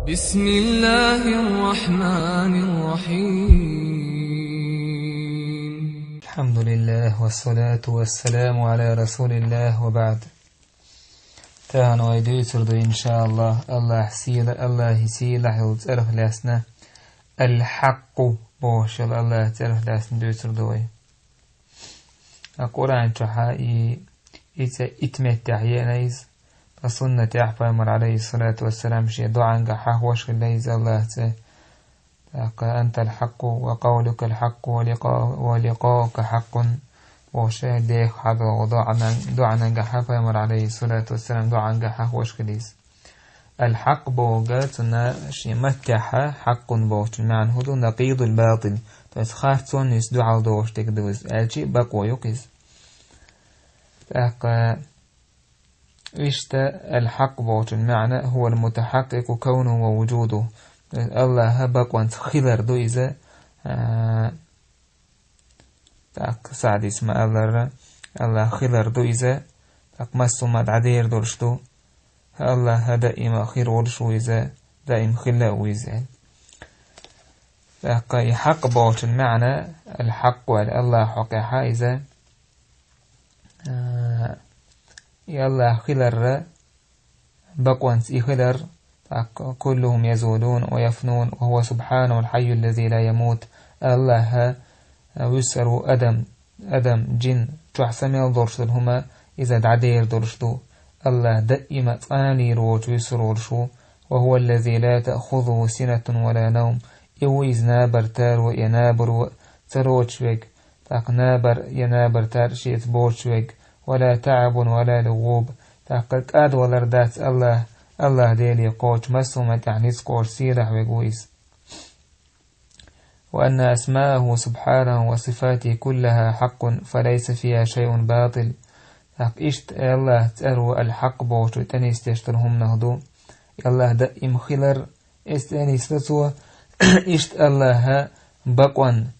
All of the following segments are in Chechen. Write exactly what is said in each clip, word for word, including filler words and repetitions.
بسم الله الرحمن الرحيم. الحمد لله والصلاة والسلام على رسول الله وبعد. Тахана вай дуьйцур ду, иншааллахӀ, АллахӀ сийла-, АллахӀа сийлахь йолу цӀарах лаьцна, Ал-Хьакъу бохуш йолу АллахӀа цӀарах лаьцна дуьйцур ду вай. Ткъа Къуръан чохь и, и цӀе итт меттехь еана иза. Ткъа суннатехь Пайхамар, алейхиссалату вассалам, шен доӀангахь хьахош хилла иза АллахӀа цӀе. ТӀаккха: «Антал хьакъу, ва къавлукал хьакъу, ва ликъа-, ва ликъаука хьакъун», бохуш, Дех хьадогӀу доӀанан-, доӀанангахь Пайхамар, алейхиссалату вассалам, доӀангахь хьахош хилла иза. Ал-хьакъ бохург цунна шен маттехь хьакъун бохучун маьӀна хӀун ду? Накъидул батил. То есть харцонна дуьхьал догӀуш дерг ду иза, аьлча а бакъо ю-кх иза. ТӀаккха иштта ал-хьакъ бохучун маьӀна: «Хьувал мутахьакъкъикъу кавнуху ва вуджудуху». То есть АллахӀ бакъонца хилар ду иза, а, ТӀаккха СаӀдис ма-аллара, АллахӀ хилар ду иза, тӀаккха массо а ма дӀадер долуш ду. АллахӀ даима хир волуш ву иза, даим хилла а ву иза. ТӀаккха и хьакъ бохучун маьӀна, ал-хьакъу аьлла, АллахӀ хьокъехь иза, а, и АллахӀ хиларра, бакъонца и хилар, тӀаккха: «Куллухум язулун ва яфнун, ва хьува субхьанахул хьайюл лази ла ямут». АллахӀ вуьсур ву адам, адам, джин, чохь са мел долуш долу хӀума, иза дӀадер долуш ду. АллахӀ даима цкъа а лийр воцуш вуьсур волуш ву. «Ва хьува лази ла таъхузуху синатун ва ла навм». И ву иза набар таро я набаро а ца роцуш верг, тӀаккха набар я набар тар шеца боцуш верг, «ва ла таӀабун ва ла лугӀуб», тӀаккха кӀадвалар дац АллахӀ, АллахӀ Деле кхочу массо а меттехь ницкъ кхочуш сийлахь верг ву иза. «Ва анна асмааху субхьанаху ва сифатиху куллаха хьакъун, фа лайса фиха шайъун батил». ТӀаккха иштта АллахӀан цӀаро ал-хьакъ бохучух тӀенисдеш долу хӀуманах ду. АллахӀ даим хилар, иза тӀенисдо цо, иштта АллахӀ бакъонан,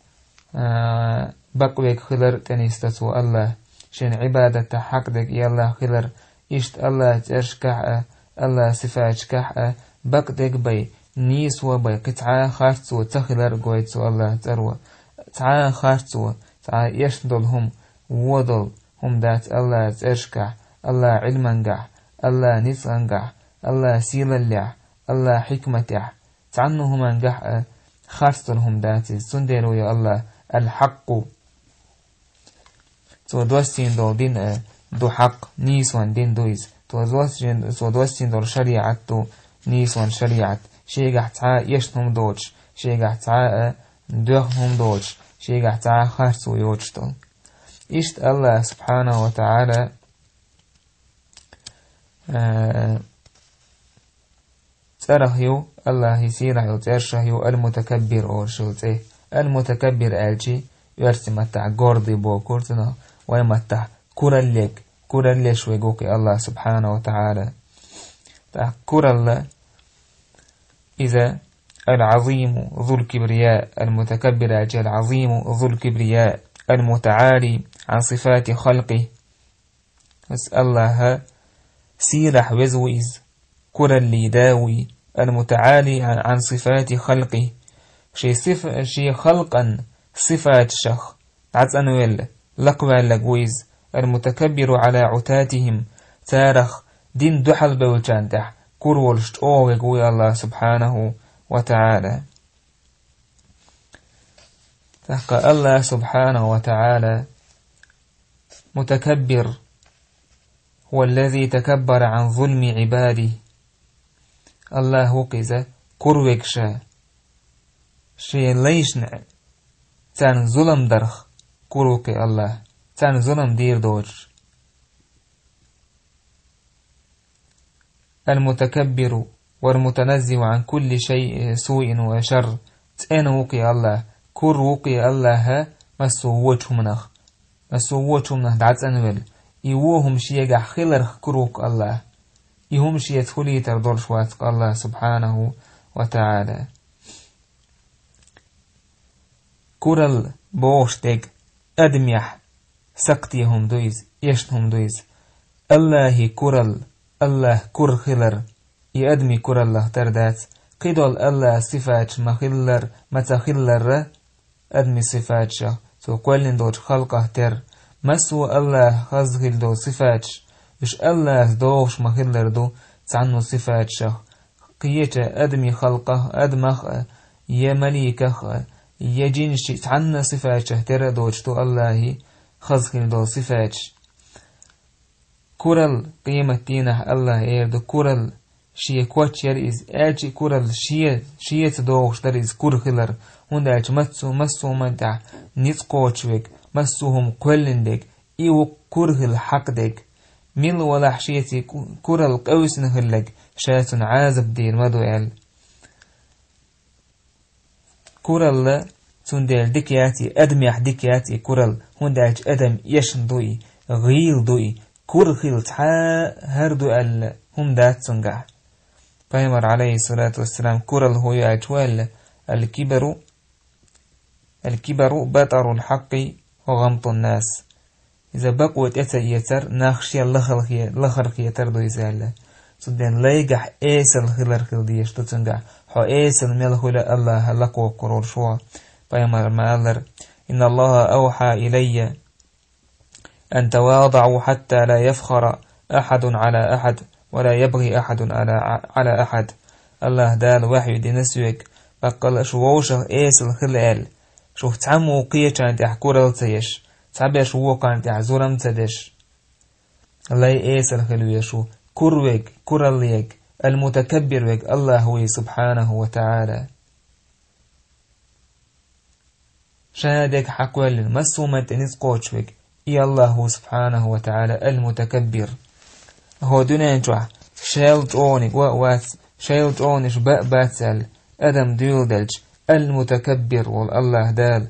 а, бакъ верг хилар тӀенисдо цо АллахӀ. Шен Ӏибадатах хьакъ дерг и АллахӀ хилар, иштта АллахӀан цӀерашкахь а, АллахӀан сифаташкахь а бакъ дерг бен, нийсо бен кхин цхьа а харцо ца хилар гойту цо АллахӀан цӀаро. Цхьа а харцо, цхьа а эшна долу хӀума, вон долу хӀума дац АллахӀан цӀерашкахь, АллахӀан Ӏилмангахь, АллахӀан ницкъангахь, АллахӀан сийлаллехь, АллахӀан хьикматехь, цхьанна хӀумангахь а харц долу хӀума дац иза. Цундела ву и АллахӀ ал-хьакъу. Цо доссийна долу дин а ду хьакъ, нийсонан дин ду иза. Цо доссийна, цо доссийна долу шариӀат ду нийсонан шариӀат. Шегахь цхьа а эшна хӀума доцуш, шегахь цхьа а доьхна хӀума доцуш, шегахь цхьа а харцо йоцуш долу. Иштта АллахӀ субхьанаху ва таӀала а, цӀарах ю, АллахӀан сийлахь йолу цӀерашах ю Ал-Мутакаббир олуш йолу цӀе. Ал-Мутакаббир аьлчи, оьрсийн маттахь гордый боху цунах, вайн маттахь кураллерг, кураллеш верг ву-кх и АллахӀ субхьанаху ва таӀала. ТӀаккха куралла иза Ал-Ӏазиму зул кибрия, Ал-Мутакаббир аьлчи Ал-Ӏазиму зул кибрия, Ал-Мутаали Ӏан сифати халкъи. Ас АллахӀ сийлахь веза ву иза, кураллин да ву и, Ал-МутаӀали Ӏан, Ӏан сифати халкъи. Шен сиф-, шен халкъан сифаташах дӀацӀанвелла, лакхаваьлларг ву иза, Ал-Мутакаббиру Ӏала ӀутатихӀим, царах дин дуьхьал бевллачарна тӀехь кура волуш чӀогӀа верг ву и АллахӀ субхьанаху ва таӀала. ТӀаккха АллахӀ субхьанаху ва таӀала Мутакаббир, хӀува ллази такаббара Ӏан зулми Ӏибадихи. АллахӀ ву-кх иза, кура верг ша, шен лайшна царна зулам дарх кура ву-кх и АллахӀ, царна зулам дийр доцуш. Ал-Мутакаббиру вал-Мутаназзигьу Ӏан кулли шайъин суин ва шарр. ЦӀена ву-кх и АллахӀ, кура ву-кх и АллахӀ массо а вочу хӀуманах, массо а вочу хӀуманах дӀацӀанвелла. И вон хӀума шегахь хиларх кура ву-кх АллахӀ. И хӀума шеца хӀун лийтар долуш вац-кх АллахӀ субхьанаху ва таӀала. Куралла бохуш дерг адамехь сакхте хӀума ду иза, эшна хӀума ду иза. АллахӀан куралла, АллахӀ кура хилар, и адамийн кураллах тера дац, кхидолу АллахӀан сифаташ ма-хиллара, ма ца хиллара, адамийн сифаташах, цо кхоьллина долчу халкъах тера. Массо а АллахӀан хазахилла долу сифаташ, уьш АллахӀаца догӀуш ма-хиллара ду цхьанна сифаташах, кхечу адамийн халкъах а, адамах а, я маликах а, я жинаш а, цхьанна сифаташах тера а доцуш ду АллахӀан хазахилла долу сифаташ. Куралла, къематдийнахь АллахӀа эр ду, куралла, шен коч яра иза, аьлча а куралла, шен, шеца догӀуш дара иза кура хилар, хӀунда аьлча массо, массо а хӀуманна тӀехь ницкъ кхочуш верг, массо а хӀума кхоьллина дерг, и ву кура хила хьакъ дерг. Мила валахь шеца и ку-, куралла къевсина хилларг, ша цунна Ӏазап дийр ма ду аьлла. Куралла, цундела дика яц и, адамехь дика яц и куралла, хӀунда аьлча адам эшна ду и, гӀийла ду и, кура хила цхьа а хӀара ду аьлла хӀума дац цуьнгахь. Пайхамар, Ӏалайхиссалату вассалам, куралла хӀун ю аьлча ваьлла: «Аль-кибару, аль-кибару батарул хьакъи ва гӀамтун нас». Иза бакъо тӀе ца эцар, нах шен лахара хе-, лахара хетар ду иза аьлла. Цундела лайгахь эсала хилар хила дезаш ду цуьнгахь, хьо эсала мел хуьлу АллахӀа лакхоккхур волуш ву. Пайхамара ма-аллара: «Инна Аллаха авхьа илайя ан тавадаӀу хьатта ла яфхара ахьадун Ӏала ахьад, ва ла ябгӀи ахьадун Ӏала, Ӏала ахьад». АллахӀа Дала вахьйу дина соьга, баккъала аша вовшах эсала хила аьлла, шух цхьаммо кхечарна тӀехь куралла ца еш, цхьаберш вукхарна тӀехь зурам ца деш. Лай эсала хила везаш ву, кура верг, куралла ерг, аль-мутакаббир верг АллахӀ ву, субхьанаху ва таӀала. Ша дерг хьакхоьллина, массо а хӀуманна тӀе ницкъ кхочуш верг, и АллахӀ ву, субхьанаху ва таӀала, аль-мутакаббир. ХӀокху дуьнен чохь шел чӀогӀаниг ван а вац, шел чӀогӀанаш бан а бац аьлла, адам дуьйладелча, аль-мутакаббир волу АллахӀ Дала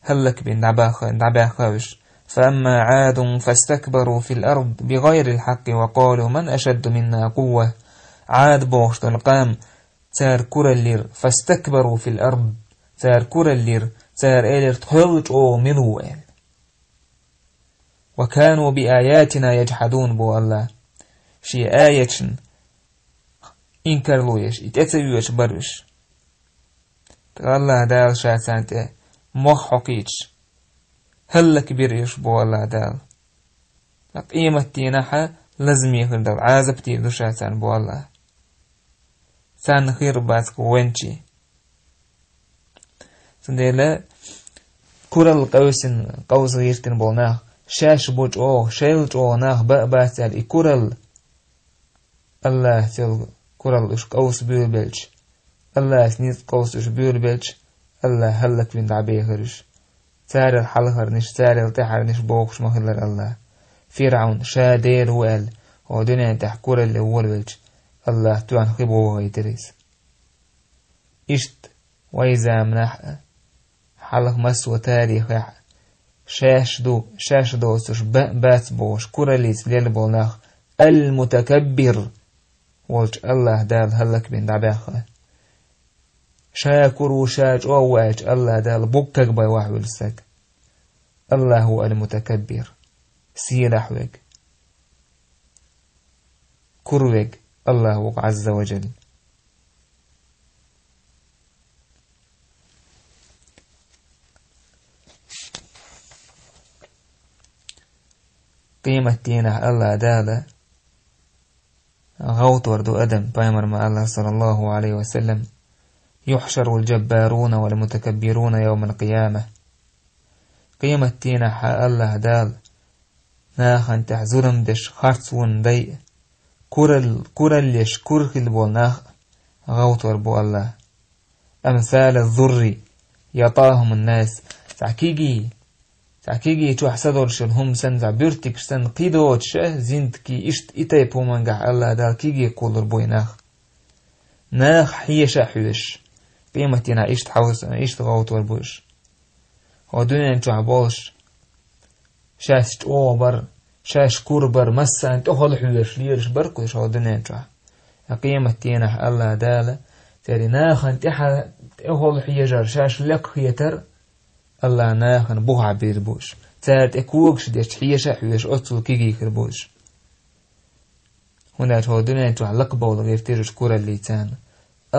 хӀаллакбина дӀабаьхна, дӀабаьхна уьш. «Фа амма Ӏадун фастакбару фил ард бигайрил хьакъи ва къалу ман ашадду минна къувва». Ӏад бохуш долу къам, цара куралла йира, «фастакбару фил ард», цара куралла йира, цара элира: «Тхол чӀогӀа мила ву?» – аьлла. «Ва кану би аятина яджхьадун», – боху АллахӀа. Шен аяташна инкарло еш, и тӀе ца оьцуш бара уьш. Ткъа АллахӀ Дала ша царна тӀе мох хьокхуьйтуш, хӀаллакбира уьш, боху АллахӀ Дала. Ткъа къематдийнахь а лазаме хир долу Ӏазап дийр ду ша царна, боху АллахӀа. Царна хир бац кху венчий. Цундела куралла къевсина, къовса гӀиртина болу нах, шаьш бу чӀогӀа, шел чӀогӀа нах бан а бац аьлла, и куралла АллахӀаца йолу куралла уьш къовса буьйлабелча, АллахӀаца ницкъ къовса уьш буьйлабелча, АллахӀа хӀаллаквина дӀабехира уьш. Царел хьалхарниш, царел тӀаьхьарниш бохуш ма хиллара АллахӀ. ФирӀавн ша дера ву аьлла, хӀокху дуьнен тӀехь куралле волавелча, АллахӀа тоьхна хи бохуьйтира иза. Иштта вайн заманахь а, хьалха массо а тарихехь а, шаьш ду, шаьш доцуш бан а бац бохуш, кураллица лелла болу нах, аль-мутакаббир волчу АллахӀ Дала хӀаллакбина дӀабаьхна. Ша кура ву, ша чӀогӀа ву аьлча, АллахӀ Дала буккаг бай вахьвуьллу стаг. АллахӀ ву аль-мутакаббир, сийлахь верг, кура верг АллахӀ ву Ӏазза ва жалла. Къематдийнахь АллахӀ Дала гӀовттор ду адам, пайхамар ма-аллара, саллаллаху Ӏалайхи ва саллам: «Юхьшарул джаббаруна вал мутакаббируна йовмал къияма». Къематдийнахь АллахӀ Дала нахана тӀехь зулам деш, харц вон дай а, курал-, кураллеш кура хилла болу нах а гӀовттор бу АллахӀ. «Амсала зурри ятахумун нас». Цхьа киги, цхьа киги чохь са долуш йолу хӀума санна, цхьа буьртигаш санна, кхидолуш а, зиндагий иштта и тайпа хӀумангахь АллахӀ Дала киги кхуллур бу и нах. Нах хьеша а хьоьжуш, къематдийнахь иштта хьовса, иштта гӀовттор бу уьш. ХӀокху дуьнен чохь болуш, шаьш чӀогӀа бар, шаьш кура бар, массарна тӀехула хьоьжуш лелаш бар кхуьш хӀокху дуьнен чохь. Ткъа къематдийнахь АллахӀ Дала церан нахана тӀехьа-, тӀехула хьежар, шаьш лекха хетар, АллахӀ нахана бухахь бийр бу уьш. Цара тӀе когаш дечу хьеша а хьоьжуш, оццул киги хир бу уьш. ХӀунда аьлча хӀокху дуьнен чохь лакхабовла гӀиртира уьш кураллица.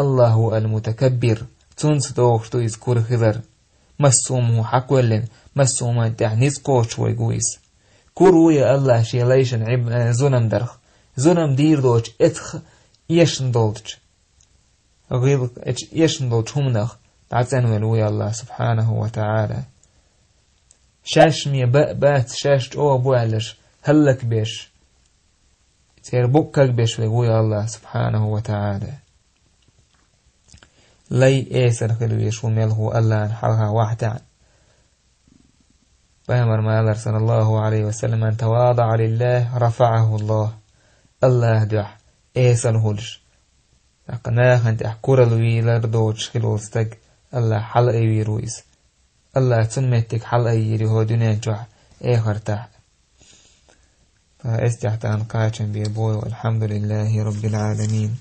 Аллаху ал-мутакаббир, цунца догӀуш ду иза кура хилар. Массо а хӀума хьакхоьллина, массо а хӀуманна тӀехь ницкъ кхочуш вайга ву иза. Кура ву я Аллах шен лайшна Ӏиб-, э, зулам дарх. Зулам дийр доцу эцах эшна долчу. ГӀил-, эш-, эшна долчу хӀуманах дӀацӀенвелла ву я Аллах субхьанаху ва таӀала. Шаьш ме баъ бац, шаьш чӀогӀа бу аьллаш, хӀаллакбеш. Церан букъ кагбеш вайга ву я Аллах субхьанаху ва таӀала. Лай эсар хила везаш ву мел хӀу Аллахьан хьалха вахьтехь. Пайхамар ма аллара, саллаллаху Ӏалайхи ва саллам: «Ман тавадаӀа лиллахи, рафаӀаху Аллах». Аллахьан дуьхьа эсала хуьлуш, тӀаккха нахана тӀехь куралла вийлар доцуш хила волу стаг Аллахь хьалаайвийр ву иза. Аллахь цунна меттиг хьалаайийр ю хӀокху дуьнен чохь, эхартахь. Ткъа эстехь тахана кхачам бен боху: «Алхьамдулиллахи Роббил Ӏаламин».